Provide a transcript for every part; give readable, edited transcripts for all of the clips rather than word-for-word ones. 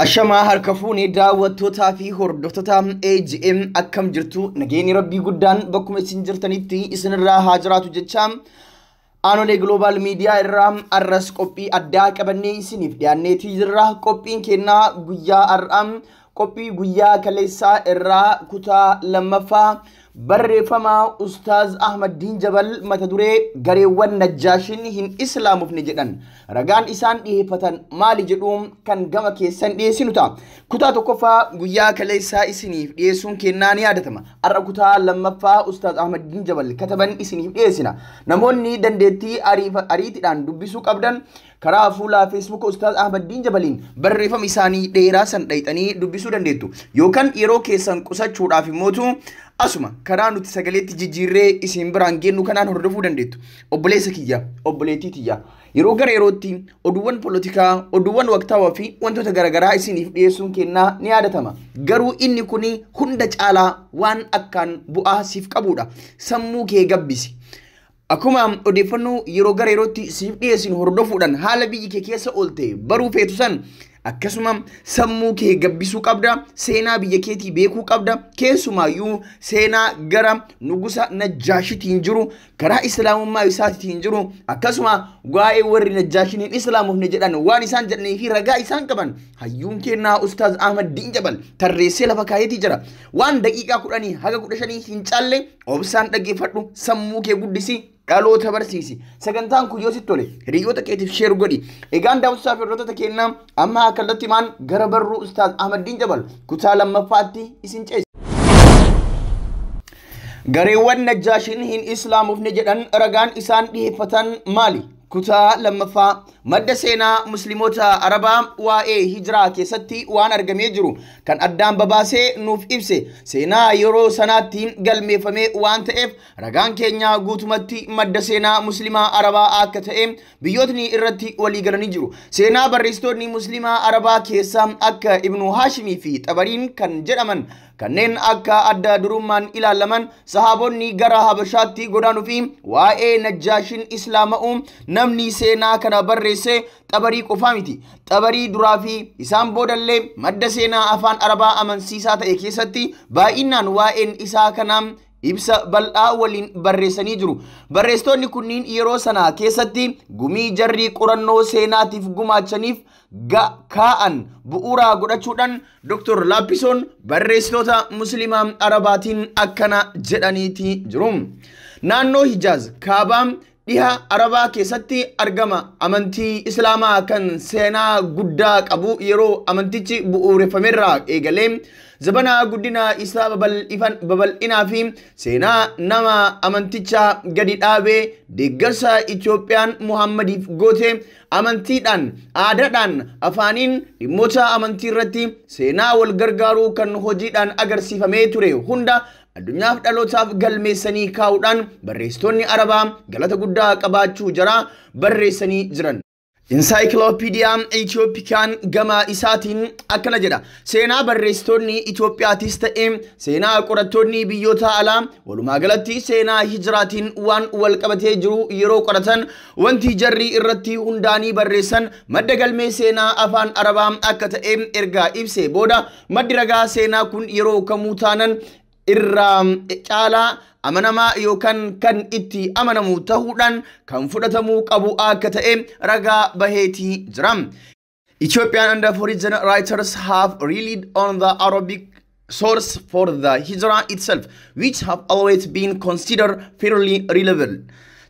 Ashamaa harka fuunee daawwattootaa fi hordoftoota AGM akkam jirtu nageenyi rabbii guddaan bakkuma isin jirtanitti isinirraa haa jiraatu jecha Aanolee Global Media irraa arras qophii addaa qabannee isiniif dhiyaanneetii jirra. Qophiin kennaa guyyaa har'aa qophii guyyaa kaleessaa irraa kutaa lammaffaa barreeffama Ustaaz Ahmaddiin Jabal mata duree gareewwan Najjaashin hin islaamofne jedhan ragaan isaan dhiyeeffatan maali jedhu kan gama keessan dhiyeessinu ta'a. Kutaa tokkoffaa guyyaa kaleessaa isiniif dhiyeessuun kennaa ni yaadatama. Har'a kutaa lammaffaa Ustaaz Ahmaddiin Jabal kataban isiniif dhiyeessina. Namoonni dandeettii ariitiidhaan dubbisuu qabdan karaa fuula Facebook Ustaaz Ahmaddiin Jabaliin barreeffama isaanii dheeraa san dhayxanii dubbisuu dandeettu. Yookaan yeroo keessan qusachuudhaaf immootu asuma karaa nuti sagaleetti jijjiirree isin biraan geennu kanaan hordofuu dandeettu. Obboleessa kiyya, obboleettii tiyya. Yeroo gara yerootti oduuwwan polotikaa, oduuwwan waqtaawaa fi wantoota garaagaraa isiniif dhiyeessuun kennaa ni yaadatama. Garuu inni kun hunda caalaa waan akkaan bu'aa siif qabudha. Sammuu kee gabbisi. Akkuma odeeffannoo yeroo gara yerootti siif dhiyeessinu hordofuudhaan haala biyyi kee keessa oolte baruu feetu san akkasuma sammuu kee gabbisuu qabda, seenaa biyya keetii beekuu qabda, keessumaayyuu seenaa gara nugusa Najjaashitiin jiru, karaa islaamummaa isaatiin jiru, akkasuma waa'ee warri Najjaashin hin islaamofne jedhan waan isaan jedhanii fi ragaa isaan qaban hayyuun kennaa Ustaaz Ahmaddiin Jabal tarreessee lafa kaayetii jira. Waan daqiiqaa 10 haga 15 hin caalle obsaan dhaggeeffadhu, sammuu kee guddisi, dhaloota barsiisi. Sagantaan kun yoo sitti tole hiriyoota keetiif sheer godhi. Egaan daawwattoota fi hordoftoota keenyaa amma kallattii maan gara barruu Ustaaz Ahmaddiin Jabal kutaa lammaffaatti isin ceesisa. Gareewwan Najjaashin hin islaamofne jedhan ragaan isaan dhiyeeffatan maali? Kutaa lammaffaa madda seenaa musliimoota Arabaa waa'ee hijiraa keessatti waan argamee jiru kan addaan babaasee nuuf ibse seenaa yeroo sanaatti galmeeffame waan ta'eef ragaan keenya guutumatti madda seenaa musliimaa Arabaa akka ta'e biyyootni irratti walii galanii jiru. Seenaa barreessitoonni musliimaa Arabaa keessaa akka Ibnu Haashimii fi Xabariin kan jedhaman kanneen akka adda durummaan ilaalaman sahaabonni gara Habashaatti godaanuu fi waa'ee Najjaashin islaama'uu namni seenaa kana barreesse Xabarii qofaa miti. Xabarii duraa fi isaan boodallee madda seenaa afaan Arabaa amansiisaa ta'e keessatti baay'inaan waa'een isaa kana ibsa bal'aa waliin barreessanii jiru. Barreessitoonni kunniin yeroo sana keessatti gumii jarri qorannoo seenaatiif gumaachaniif kaa'an bu'uura godhachuudhaan Dr. Laappisoon barreessitoota musliimaa Arabaatiin akkana jedhaniiti jiru. Naannoo Hijaaz kaabaa dhiha Arabaa keessatti argama amantii Islaamaa kan seenaa guddaa qabu yeroo amantichi bu'uureffamerraa eegalee zabana guddina isaa babal'inaa fi seenaa nama amantichaa gadi dhaabee deeggarsa Itoophiyaan Muhammadiif goote amantiidhaan, aadaadhaan, afaaniin dhimmoota amantii irratti seenaa wal gargaaruu kan hojiidhaan agarsiifamee ture hunda addunyaaf dhalootaaf galmeessanii kaa'uudhaan barreessitoonni Arabaa galata guddaa qabaachuu jara barreessanii jiran. Encyclopedia Ethiopican gama isaatiin akkana jedha. Seenaa barreessitoonni Itoophiyaatis ta'e seenaa qorattoonni biyyoota alaa walumaa galatti seenaa hijiraatiin waan wal qabatee jiru yeroo qoratan wanti jarri irratti hundaanii barreessan madda galmee seenaa afaan Arabaa akka ta'e erga ibsee booda maddi ragaa seenaa kun yeroo kamuu taanan irraa caalaa amanamaa yookaan kan itti amanamu ta'uudhaan kan fudhatamuu qabu akka ta'e ragaa baheetii jira. Ethiopian and foreign writers have relied on the Arabic source for the Hijra itself, which have always been considered fairly reliable.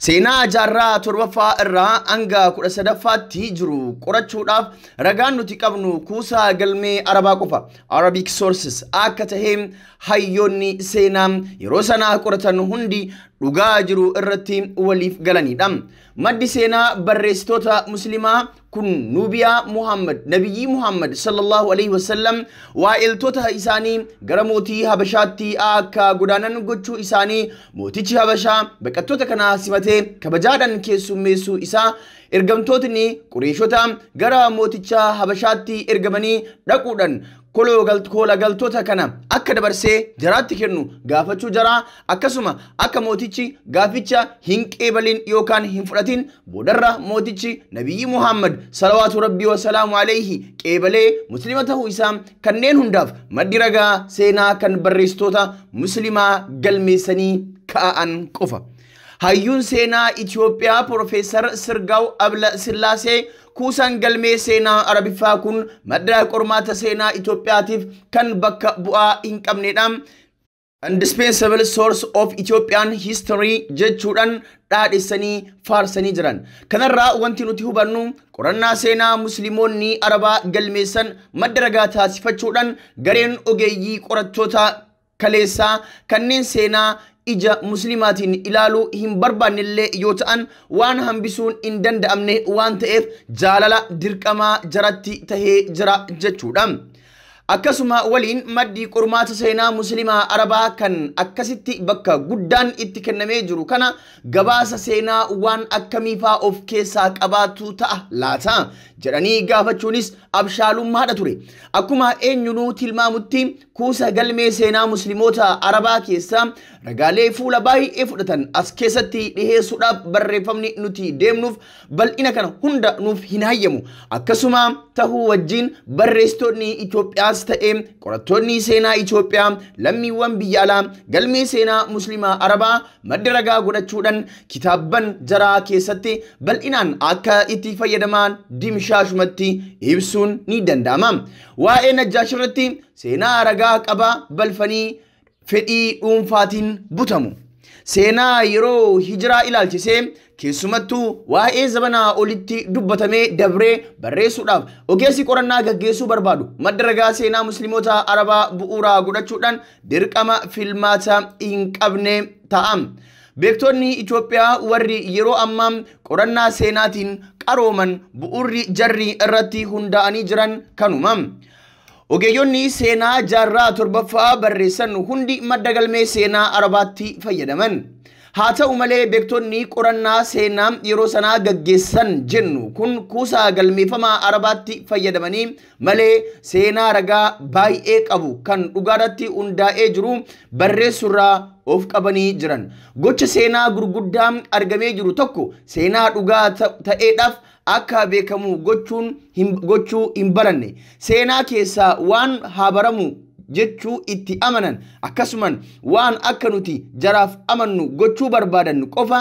Seenaa jaarraa 7ffaa irraa hanga 13ffaatti jiru qorachuudhaaf ragaan nuti qabnu kuusaa galmee Arabaa qofa. Arabic sources akka ta'e hayyoonni seenaa yeroo sanaa qoratan hundi dhugaa jiru irratti waliif galanidha. Maddi seenaa barreessitoota musliimaa kun Nubiyaa Muhammad, Nabiyyi Muhammad sallallahu alaihi wasallam waa'iltoota isaanii gara mootii Habashaatti akka godaanan gochuu isaanii mootichi Habashaa baqattoota kana simatee kabajaadhaan keessummeessuu isaa ergamtootni Qureeshota gara mooticha Habashaatti ergamanii dhaquudhaan Koolagaltoota kana akka dabarsee jaraatti kennu gaafachuu jaraa, akkasuma akka mootichi gaaficha hin qeebalin yookaan hin fudhatin boodarra mootichi Nabiyyi Muhammad salawaatu rabbii wasalaamu alayhi qeebalee muslima ta'uu isaa, kanneen hundaaf maddi ragaa seenaa kan barreessitoota muslimaa galmeessanii kaa'an qofa. Hayyuun seenaa Itoophiyaa Profeesar Sirgaaw Abla Sillaasee kuusaan galmee seenaa Arabiffaa kun madda qormaata seenaa Itoophiyaatiif kan bakka bu'aa hin qabnedha. Indispensable source of Ethiopian history jechuudhaan dhaadhessanii faarsanii jiran. Kanarraa wanti nuti hubannu, qorannaa seenaa musliimoonni Arabaa galmeessan madda ragaa taasifachuudhaan gareen ogeeyyii qorattoota kaleessaa kanneen seenaa ija muslimaatiin ilaaluu hin barbaannellee yoo ta'an, waan hambisuun hin danda'amne waan ta'eef jaalala dirqamaa jaratti tahee jira jechuudha. Akkasuma waliin maddi qormaata seenaa muslimaa Arabaa kan akkasitti bakka guddaan itti kennamee jiru kana gabaasa seenaa waan akkamiifaa of keessaa qabaatu ta'a laata jedhanii gaafachuunis abshaalummaadha ture. Akkuma eenyunuu tilmaamutti, kuusa galmee seenaa musliimoota Arabaa keessaa ragaalee fuula baay'ee fudhatan as keessatti dhiheessuudhaaf barreeffamni nuti deemnuuf bal'ina kana hunda nuuf hin hayyamu. Akkasuma tahuu wajjin barreessitoonni Itoophiyaas ta'e qorattoonni seenaa Itoophiyaa lammiiwwan biyya alaa galmee seenaa muslimaa Arabaa madda ragaa godhachuudhaan kitaabban jaraa keessatti bal'inaan akka itti fayyadaman dimshaashumatti ibsuun ni danda'ama. Waa'ee Najjaash irratti seenaa ragaa qabaa balfanii fedhii dhuunfaatiin butamu. Seenaa yeroo hijiraa ilaalchisee, keessumattuu waa'ee zabanaa olitti dubbatamee dabree barreessuudhaaf ogeessi qorannaa gaggeessuu barbaadu madda ragaa seenaa musliimoota Arabaa bu'uuraa godhachuudhaan dirqama filmaata hin qabne ta'a. Beektonni Itoophiyaa warri yeroo ammaa qorannaa seenaatiin qarooman bu'uurri jarri irratti hundaa'anii jiran kanuma. Ogeeyyonni seenaa jaarraa torbaffaa barreessan hundi madda galmee seenaa Arabaatti fayyadaman. Haa ta'u malee, beektonni qorannaa seenaa yeroo sanaa gaggeessan jennu kun kuusaa galmeeffamaa Arabaatti fayyadamanii malee seenaa ragaa baay'ee qabu kan dhugaarratti hundaa'ee jiru barreessurraa of qabanii jiran. Gocha seenaa gurguddaa argamee jiru tokko seenaa dhugaa ta'eedhaaf akka beekamu gochuu hin baranne. Seenaa keessaa waan haa baramu jechuu itti amanan, akkasuman waan akka nuti jaraaf amannu gochuu barbaadan qofa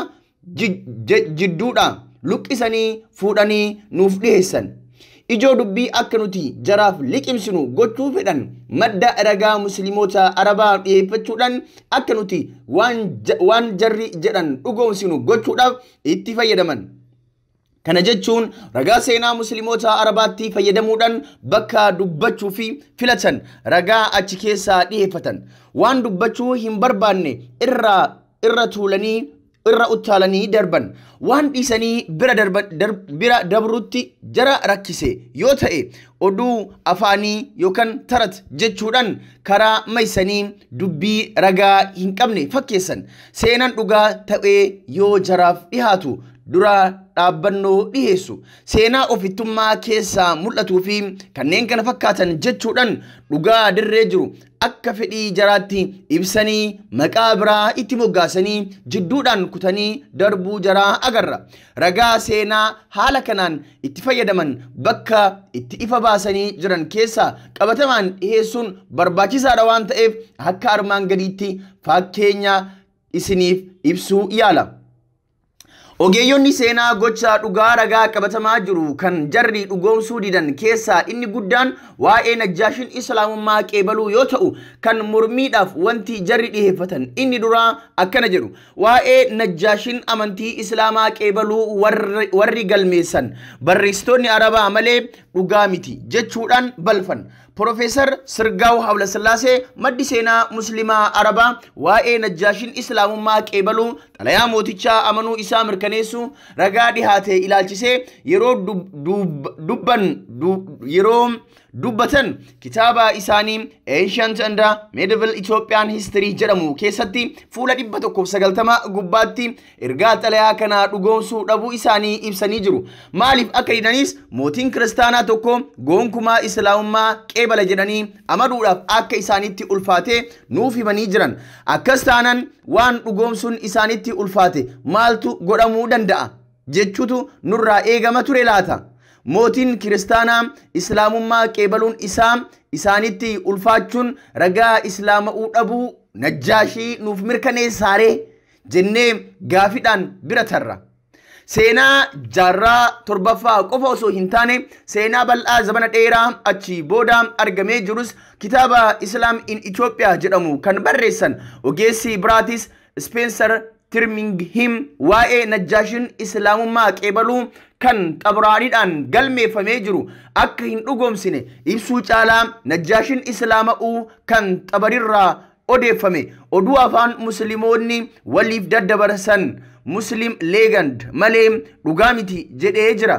jidduudha luqqisanii fuudhanii nuuf dhiheessan. Ijoo dubbii akka nuti jaraaf liqimsinu gochuu fedhan madda ragaa musliimoota Arabaa dhiyeeffachuudhaan akka nuti waan jarri jedhan dhugoomsinu gochuudhaaf itti fayyadaman. Kana jechuun ragaa seenaa musliimoota Arabaatti fayyadamuudhaan bakka dubbachuu fi filatan ragaa achi keessaa dhiyeeffatan. Waan dubbachuu hin barbaanne irra tuulanii irra utaalanii darban. Waan dhiisanii bira dabrutti jara rakkise yoo ta'e, oduu afaanii yookaan tarat jechuudhaan karaa maysanii dubbii ragaa hin qabne fakkeessan. Seenaan dhugaa ta'ee yoo jaraaf dhihaatu dura dhaabbannoo dhiheessu. Seenaa ofittummaa keessaa mul'atuu fi kanneen kana fakkaatan jechuudhaan dhugaa dirree jiru akka fedhii jaraatti ibsanii maqaa biraa itti moggaasanii jidduudhaan kutanii darbuu jaraa agarra. Ragaa seenaa haala kanaan itti fayyadaman bakka itti ifa baasanii jiran keessaa qabatamaan dhiheessuun barbaachisaadha waan ta'eef akka armaan gadiitti fakkeenya isiniif ibsuu yaala. Ogeeyyonni seenaa gocha dhugaa ragaa qabatamaa jiru kan jarri dhugoomsuu didan keessaa inni guddaan waa'ee Najjaashin islaamummaa qeebaluu yoo ta'u, kan mormiidhaaf wanti jarri dhiheeffatan inni duraa akkana jedhu: waa'ee Najjaashin amantii islaamaa qeebaluu warri galmeessan barreessitoonni Arabaa malee dhugaa miti jechuudhaan balfan. Profeesar Sirgaaw Haayilasillaasee maddi seenaa muslimaa Arabaa waa'ee Najjaashin islaamummaa qeebaluu, xalayaa mootichaa amanuu isaa mirkaneessuu ragaa dhihaate ilaalchisee yeroo dubban yeroo dubbatan kitaaba isaanii Ancient and Medieval Ethiopian History jedhamu keessatti fuula 190 gubbaatti ergaa xalayaa kanaa dhugoomsuu dhabuu isaanii ibsanii jiru. Maaliif akka jedhanis mootiin kiristaanaa tokko gonkumaa islaamummaa qeebala jedhanii amanuudhaaf akka isaanitti ulfaate nuuf himanii jiran. Akkas taanaan waan dhugoomsuun isaanitti ulfaate maaltu godhamuu danda'a jechuutu nurraa eegama ture laata? Mootiin kiristaanaa islaamummaa qeebaluun isaa isaanitti ulfaachuun ragaa islaama'uu dhabuu Najjaashii nuuf mirkaneessaaree jennee gaafidhaan bira tarra. Seenaa jaarraa torbaffaa qofa osoo hin taane seenaa bal'aa zamana dheeraa achi booda argamee jirus kitaaba Islam in Ethiopia jedhamu kan barreessan ogeessi biraatis Spencer Trimingham waa'ee Najjaashiin islaamummaa qeebaluu kan Xabraaniidhaan galmeeffamee jiru akka hin dhugoomsine ibsuu caalaa Najjaashiin islaama'uu kan Xabarirraa odeeffame oduu afaan musliimoonni waliif daddabarsan Muslim legend malee dhugaa miti jedhee jira.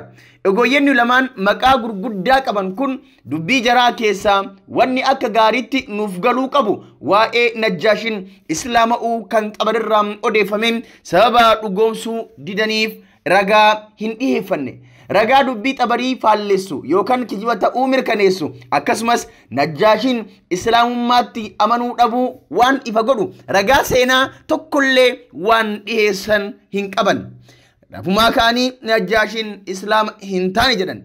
Egoyyeenni lamaan maqaa gurguddaa qaban kun dubbii jaraa keessaa wanni akka gaariitti nuuf galuu qabu waa'ee Najjaashiin islaama'uu kan Xabarirraa odeeffame sababa dhugoomsuu didaniif ragaa hin dhiheeffanne. Ragaa dubbii Xabarii faallessu yookaan kijiba ta'uu mirkaneessu akkasumas Najjaashiin islaamummaatti amanuu dhabuu waan ifa godhu ragaa seenaa tokkollee waan dhiheessan hin qaban. Rafumaa ka'anii Najjaashiin islaama hin taane jedhan.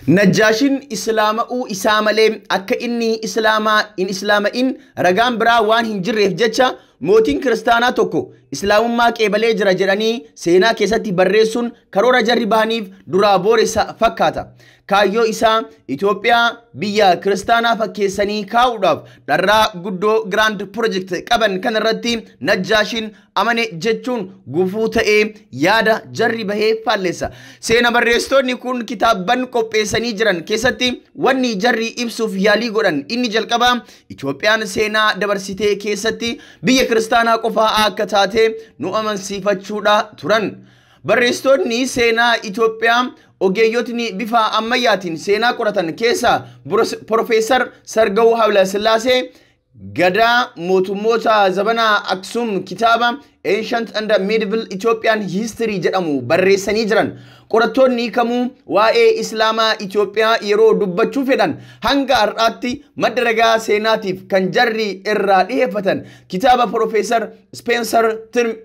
Najjaashiin islaama'uu isaa malee akka inni islaamaa hin islaama'in ragaan biraa waan hin jirreef jecha mootiin kiristaanaa tokko islaamummaa qeebalee jira jedhanii seenaa keessatti barreessuun karoora jarri bahaniif duraa booressa fakkaata. Kaayyoo isaa Itoophiyaa biyya kiristaanaa fakkeessanii kaa'uudhaaf dharraa guddoo Grand Project qaban kanarratti Najjaashiin amane jechuun gufuu ta'ee yaada jarri bahee faallessa. Seena barreessitoonni kun kitaabban qopheessanii jiran keessatti wanni jarri ibsuuf yaalii godhan inni jalqabaa Itoophiyaan seenaa dabarsitee keessatti biyya kiristaanaa qofaa akka taate nu amansiifachuudha turan. Barreessitoonni seenaa Itoophiyaa ogeeyyotni bifa ammayyaatiin seenaa qoratan keessaa Profeesar Sargaw Haayilasillaasee Gadaa mootummoota zabanaa Aksum kitaaba Ancient and Medieval Ethiopian History jedhamu barreessanii jiran. Qorattoonni kamuu waa'ee Islaamaa Itoophiyaa yeroo dubbachuu fedhan hanga har'aatti madda ragaa seenaatiif kan jarri irraa dhiheeffatan kitaaba Profeesar Spencer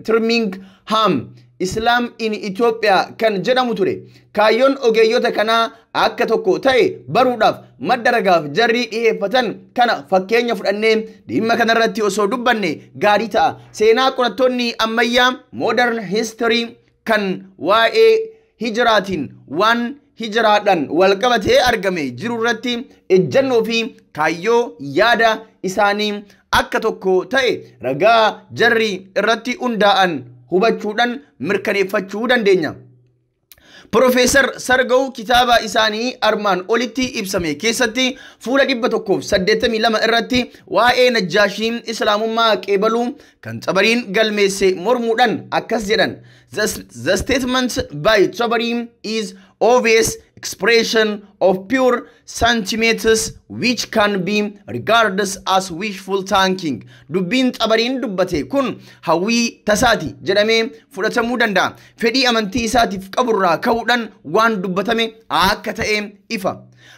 Trimingham Islam in Ethiopia kan jedhamu ture. Kaayyoon ogeeyyota kanaa akka tokko ta'e baruudhaaf madda ragaaf jarri dhiheeffatan kana fakkeenya fudhannee dhimma kanarratti osoo dubbanne gaarii ta'a. Seenaa qorattoonni ammayyaa Modern History kan waa'ee hijiraatiin waan hijiraadhaan walqabatee argame jiru irratti ejjennoo fi kaayyoo yaada isaanii akka tokko ta'e ragaa jarri irratti hundaa'an hubachuudhaan mirkaneeffachuu dandeenya. Profeesar Sargaw kitaaba isaanii armaan olitti ibsame keessatti fuula 182 irratti waa'ee Najjaashiin islaamummaa qeebaluu kan Xabariin galmeesse mormuudhaan akkas jedhan. The statement by Tabari is obvious expression of pure sentiments which can be regarded as wishful thinking. Dubbiin Xabariin dubbate kun hawwii tasaati jedhamee fudhatamuu danda'a. Fedhii amantii isaatiif qaburraa ka'uudhaan waan dubbatame akka ta'e ifa.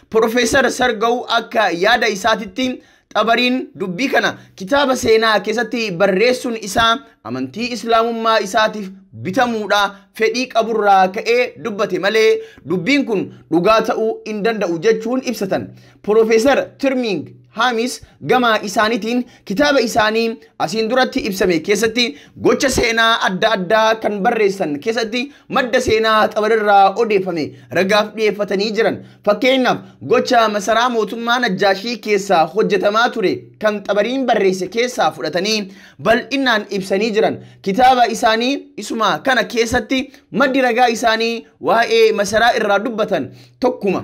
Profeesar Sargaw akka yaada isaatitti Xabariin dubbii kana kitaaba seenaa keessatti barreessuun isaa amantii islaamummaa isaatiif bitamuudha fedhii qaburraa ka'ee dubbate malee dubbiin kun dhugaa ta'uu hin danda'u jechuun ibsatan. Profeesar Trimminghamis gama isaaniitiin kitaaba isaanii asiin duratti ibsame keessatti gocha seenaa adda addaa kan barreessan keessatti madda seenaa Xabarirraa odeeffame ragaaf dhiyeeffatanii jiran. Fakkeenyaaf gocha masaraa mootummaa Najjaashii keessaa hojjetamaa ture kan Xabariin barreesse keessaa fudhatanii bal'inaan ibsanii jiran. Kitaaba isaanii isuma kana keessatti maddi ragaa isaanii waa'ee masaraa irraa dubbatan tokkuma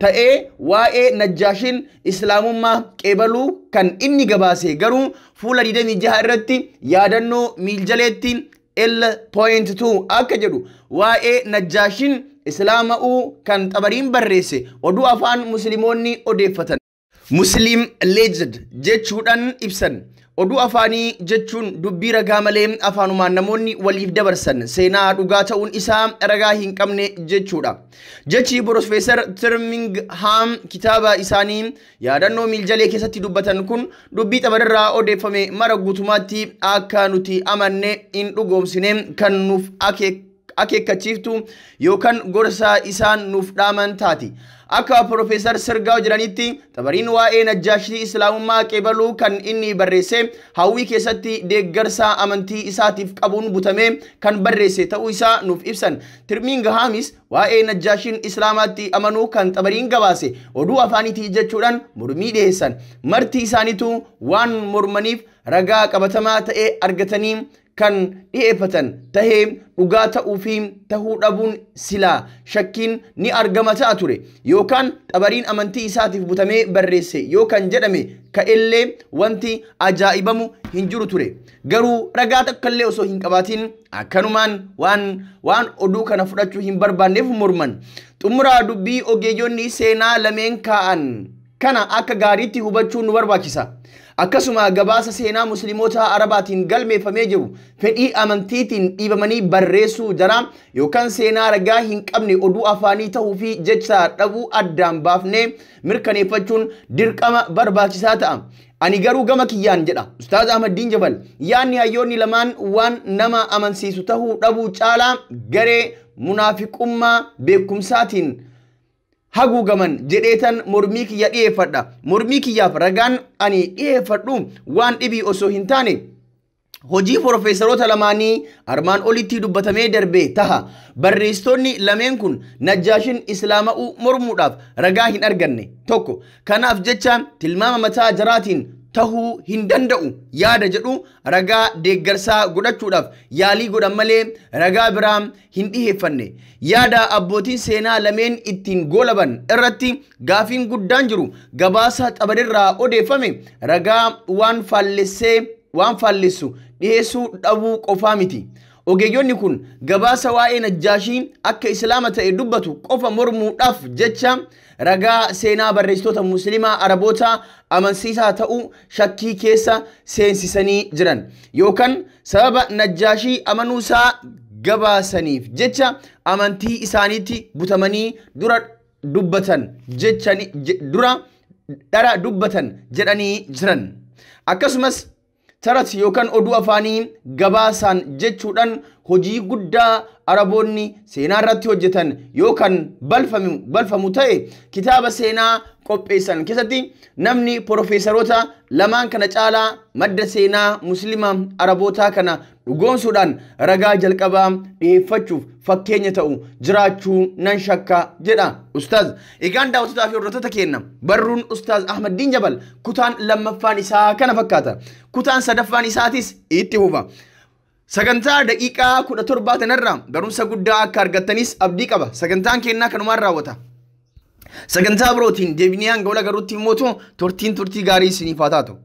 ta'ee waa'ee Najjaashiin islaamummaa qeebaluu kan inni gabaase garuu fuula 26 irratti yaadannoo miiljaleetti L.2 akka jedhu waa'ee Najjaashiin islaama'uu kan Xabariin barreesse oduu afaan musliimoonni odeeffatan Muslim legend jechuudhaan ibsan. Oduu afaanii jechuun dubbii ragaa malee afaanumaan namoonni waliif dabarsan seenaa dhugaa ta'uun isaa ragaa hin qabne jechuudha. Jechi Profeesar Tirmingham kitaaba isaanii yaadannoo miiljalee keessatti dubbatan kun dubbii Xabarirraa odeeffame mara guutumaatti akka nuti amanne hin dhugoomsine kan nuuf akeekkachiiftu yookaan gorsa isaan nuuf dhaaman taati. Akka Profeesar Sirgaaw jedhanitti Xabariin waa'ee Najjaashii Islaamummaa qeebaluu kan inni barreesse hawwii keessatti deeggarsa amantii isaatiif qabuun butamee kan barreesse ta'uu isaa nuuf ibsan. Tirminghamis waa'ee Najjaashiin Islaamaatti amanuu kan Xabariin gabaase oduu afaaniitii jechuudhaan mormii dhiyeessan. Marti isaaniitu waan mormaniif ragaa qabatamaa ta'e argatanii kan dhiyeeffatan tahee dhugaa ta'uu fi tahuu dhabuun silaa shakkiin ni argama ta'a ture yookaan Xabariin amantii isaatiif butamee barreesse yookaan jedhame ka'ellee wanti ajaa'ibamu hin jiru ture. Garuu ragaa takkallee osoo hin qabaatin akkanumaan waan oduu kana fudhachuu hin barbaanneef morman. Xumuraa dubbii ogeeyyonni seenaa lameen kaa'an kana akka gaariitti hubachuun nu barbaachisa. Akkasuma gabaasa seenaa musliimoota Arabaatiin galmeeffamee jiru fedhii amantiitiin dhiibamanii barreessuu jara yookaan seenaa ragaa hin qabne oduu afaanii ta'uu fi jecha dhabuu addaan baafnee mirkaneeffachuun dirqama barbaachisaa ta'a. Ani garuu gama kiyyaan jedha Ustaaz Ahmaddiin Jabal, yaadni hayyoonni lamaan waan nama amansiisu ta'uu dhabuu caalaa garee munaafiqummaa beekumsaatiin haguugaman jedheetan mormii kiyya dhiyeeffadha. Mormii kiyyaaf ragaan ani dhiyeeffadhu waan dhibii osoo hin taane hojii profeesaroota lamaanii armaan olitti dubbatamee darbe taha. Barreessitoonni lameen kun Najjaashin Islaama'uu mormuudhaaf ragaa hin arganne tokko. Kanaaf jecha tilmaama mataa jaraatiin tahuu hin danda'u yaada jedhu ragaa deeggarsaa godhachuudhaaf yaalii godhan malee ragaa biraa hin dhiheeffanne. Yaada abbootiin seenaa lameen ittiin goolaban irratti gaafiin guddaan jiru gabaasa Xabarirraa odeeffame ragaa waan faallessu dhiheessuu dhabuu qofaa miti. Ogeeyyonni kun gabaasa waa'ee Najjaashii akka Islaama ta'e dubbatu qofa mormuudhaaf jecha ragaa seenaa barreessitoota Musliimaa Araboota amansiisaa ta'uu shakkii keessa seensisanii jiran yookaan sababa Najjaashii amanuusaa gabaasaniif jecha amantii isaaniitti butamanii dura dubbatan jechani dura dhara dubbatan jedhanii jiran. Akkasumas tarat yookaan oduu afaanii gabaasaan jechuudhaan hojii guddaa Araboonni seenaa irratti hojjetan yookaan balfamu ta'e kitaaba seenaa qopheessan keessatti namni profeesaroota lamaan kana caalaa madda seenaa Musliima Arabootaa kana dhugoomsuudhaan ragaa jalqabaa dhiyeeffachuuf fakkeenya ta'u jiraachuu nan shakka jedha Ustaaz. Egaan daawwattoota fi hordoftoota keenya, barruun Ustaaz Ahmaddiin Jabal kutaan lammaffaan isaa kana fakkaata. Kutaan sadaffaan isaatis itti fufa. Sagantaa daqiiqaa 17 tanarraa barumsa guddaa akka argattanis abdii qaba. Sagantaan keenyaa kanumaan raawwata. Sagantaa birootiin deebinee hanga wal agarruutti immoo turtii gaarii isiniif haa taatu.